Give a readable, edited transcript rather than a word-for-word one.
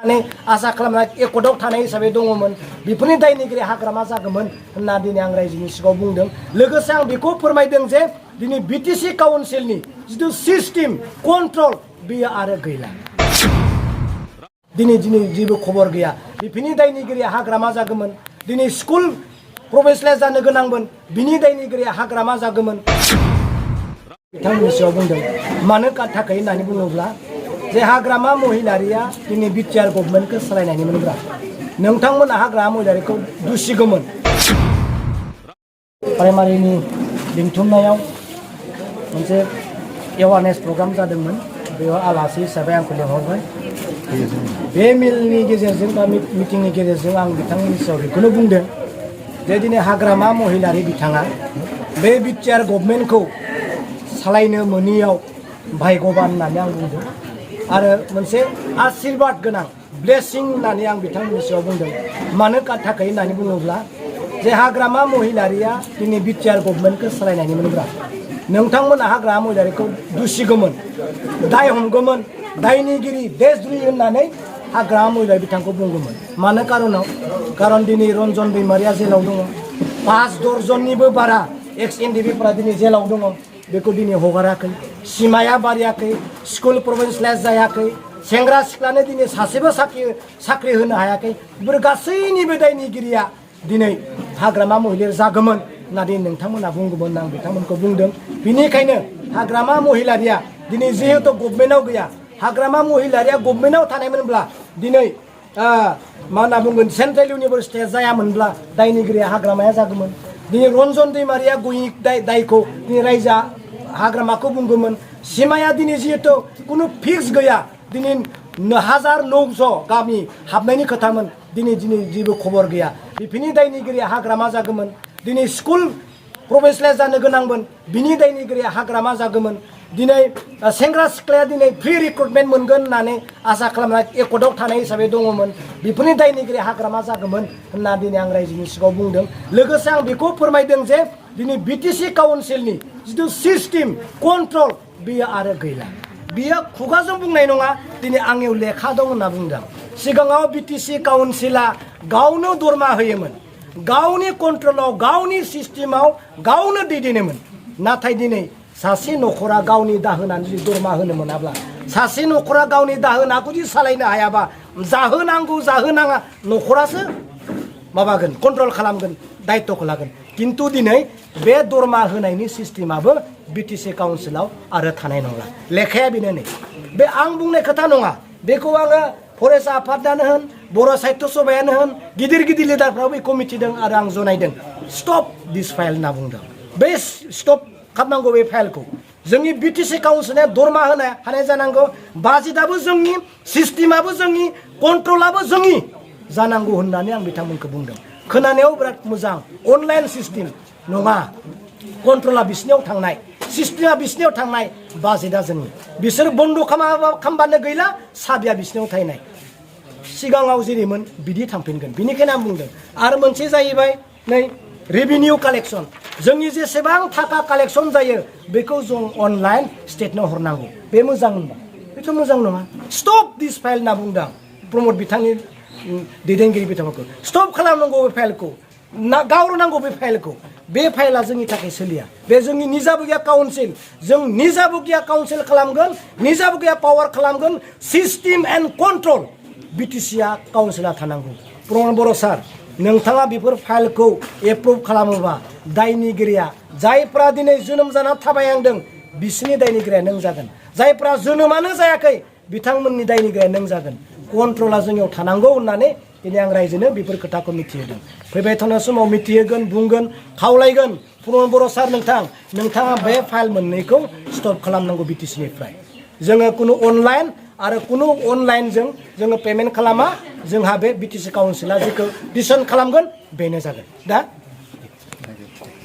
आसा खालामनाय एकर्डआव थानाय हिसाबै दङमोन बेफोरनि दायनिगिरि हाग्रामा जागौमोन होनना दिनै आं रायजोनि सिगाङाव बुंदों। लोगोसे आं बेखौ फोरमायदों जे दिनै बिटिसि काउन्सिलनि जिथु सिस्टेम कन्ट्रल बेयो आरो गैला। दिनै जेबो खबर गैया बेफोरनि दायनिगिरिया हाग्रामा जागौमोन। दिनै स्कुल प्रभिन्सियेलाइज जानो गोनांमोन बिनि दायनिगिरिया हाग्रामा जागौमोन। बिथांमोननि सिगाङाव बुंदों मानो थाखाय होननानै बुङोब्ला जे हाग्रामा महिलारिया दिनै बिटिआर गभर्नमेन्टखौ सालायनायनि मोनब्ला नोंथांमोना हाग्रामा महिलारिखौ दुसिगौमोन। प्राइमारिनि लिंथुमनायाव मोनसे एवारनेस प्रग्राम जादोंमोन बेयाव आलासि हिसाबै आंखौ लिंहरबाय। बे मेलनि गेजेरजों बा मिटिंनि गेजेरजों आं बिथांमोननि सायाव बेखौनो बुंदों जे दिनै हाग्रामा महिलारि बिथाङा बे बिटिआर गभर्नमेन्टखौ सालायनो मोनियाव भाग्यबान होननानै आं बुंदों आरो मोनसे आशीर्बाद गोनां ब्लेसिं होननानै आं बिथांमोननि सायाव बुंदों। मानो थाखाय होननानै बुङोब्ला जे हाग्रामा महिलारिया दिनै बिटिआर गभर्नमेन्टखौ सालायनायनि मोनब्ला नोंथांमोना हाग्रामा महिलारिखौ दुसिगौमोन, दाय हमगौमोन, दायनिगिरि देशद्रोही होननानै हाग्रामा महिलारि बिथांखौ बुंगौमोन। मानो खारन दिनै रन्जन दैमारिया जेलाव दङ, 5 दर्जननिबो बारा एक्स एनडिपिफोरा दिनै जेलाव दङ बेखौ दिनै हगाराखै। सिमाया बारियाखै, स्कुल प्रभिन्सियेलाइज जायाखै, सेंग्रा सिख्लानो दिनै सासेबो साख्रि होनो हायाखै। बेफोर गासैनिबो दायनिगिरिया दिनै हाग्रामा महिलारि जागौमोन होननानै नोंथांमोना बुंगौमोन आं बिथांमोनखौ बुंदों। बिनिखायनो हाग्रामा महिलारिया दिनै जिहेतु गभर्नमेन्टआव गैया, हाग्रामा महिलारिया गभर्नमेन्टआव थानायमोनब्ला दिनै मा होनना बुंगोन सेन्ट्रेल इउनिभारसिटिया जायामोनब्ला दायनिगिरिया हाग्रामाया जागौमोन। दिनै रन्जन दैमारिया गयि दायखौ दिनै रायजोआ हाग्रामाखौ बुंगौमोन। सिमाया दिनै जिहेतु कुनु फिक्स गैया, दिनै 1900 गामि हाबनायनि खोथामोन, दिनै जेबो खबर गैया। बेफोरनि दायनिगिरिया हाग्रामा जागौमोन। दिनै स्कुल प्रभिन्सियेलाइज जानो गोनांमोन बिनि दायनिगिरिया हाग्रामा जागौमन। दिनै सेंग्रा सिख्लाया दिनै फ्रि रिक्रुटमेन्ट मोनगोन होननानै आसा खालामनाय एकर्डआव थानाय हिसाबै दङमोन बेफोरनि दायनिगिरि हाग्रामा जागौमोन होनना दिनै आं रायजोनि सिगाङाव बुंदों। लोगोसे आं बेखौ फोरमायदों जे दिनै बिटिसि काउन्सिलनि जिथु सिस्टेम कन्ट्रल बेयो आरो गैला। बियो खुगाजों बुंनाय नङा, दिनै आंनियाव लेखा दं होनना बुंदों। सिगाङाव बिटिसि काउन्सिला गावनो दरमा होयोमोन, गावनि कन्ट्रलाव गावनि सिस्टेमाव गावनो दैदेनोमोन। नाथाय दिनै सासे न'खरा गावनि दाहोनानो जुदि दरमा होनो मोनाब्ला, सासे न'खरा गावनि दाहोनाखौ जुदि सालायनो हायाबा जाहोनांगौ जाहोनाङा न'खरासो माबागोन, कन्ट्रल खालामगोन, दायित्वखौ लागोन। किन्तु दिनै बे दरमा होनायनि सिस्टेमाबो बिटिसि काउन्सिलाव आरो थानाय नंला। लेखाया बेनो नै, बे आं बुंनाय खोथा नङा, बेखौ आङो फरायसा आफादानो होन, बर' साहित्य सभायानो होन, गिदिर लिडारफ्राबो बेखौ मिथिदों आरो आं जनायदों। स्टप दिस फाइल होनना बुंदों। बे स्टप खालामनांगौ बे फाइलखौ। जोंनि बिटिसि काउन्सिला दरमा होनो हानाय जानांगौ, बाजेटआबो जोंनि, सिस्टेमाबो जोंनि, कन्ट्रलाबो जोंनि जानांगौ होननानै आं बिथांमोनखौ बुंदों। खोनानायाव बिराद मोजां, अनलाइन सिस्टेम नङा, कन्ट्रला बिसिनियाव थांनाय, सिस्टेमा बिसिनियाव थांनाय, बाजेटआ जोंनि। बिसोर बन्द खालामबानो गैला, साबिया बिसिनियाव थाहैनाय। सिगाङाव जेरैमोन बिदि थांफिनगोन। बिनिखायनो आं बुंदों। आरो मोनसे जाहैबाय नै रेभिनिउ कालेक्सन, जोंनि जेसेबां थाखा कालेक्सन जायो बेखौ जों अनलाइन स्टेटनो हरनांगौ। बे मोजां होनबा? बेथ' मोजां नङा। स्टप दिस फाइल होनना बुंदों प्रमद बिथांनि दैदेनगिरि बिथांमोनखौ। स्टप खालामनांगौ बे फाइलखौ, गावनांगौ बे फाइलखौ। बे फाइला जोंनि थाखाय सोलिया। बे जोंनि निजाबो गैया काउन्सिल, जों निजाबो गैया काउन्सिल खालामगोन, निजाबो गैया पावार खालामगोन। सिस्टेम एन्ड कन्ट्रल बिटिसिआ काउन्सिला थानांगौ। प्रमद बर' सार, नोंथाङा बेफोर फाइलखौ एप्रुभ खालामोबा दायनिगिरिया जायफ्रा दिनै जोनोम जाना थाबायांदों बिसिनि दायनिगिरिया नों जागोन। जायफ्रा जोनोमानो जायाखै बिथांमोननि दायनिगिरिया नों जागोन। कन्ट्रला जोंनियाव थानांगौ होननानै दिनै आं रायजोनो बेफोर खोथाखौ मिथिहोदों। फैबाय थानाय समाव मिथिहोगोन, बुंगोन, खावलायगोन। प्रमद बर' सार, नोंथाङा बे फाइल मोननैखौ स्टप खालामनांगौ बिटिसिनिफ्राय। जोङो कुनु अनलाइन आरो कुनु अनलाइनजों जोङो पेमेन्ट खालामा। जोंहा बे बिटिसि काउन्सिला जेखौ डिसिसन खालामगोन बेनो जागोन। दा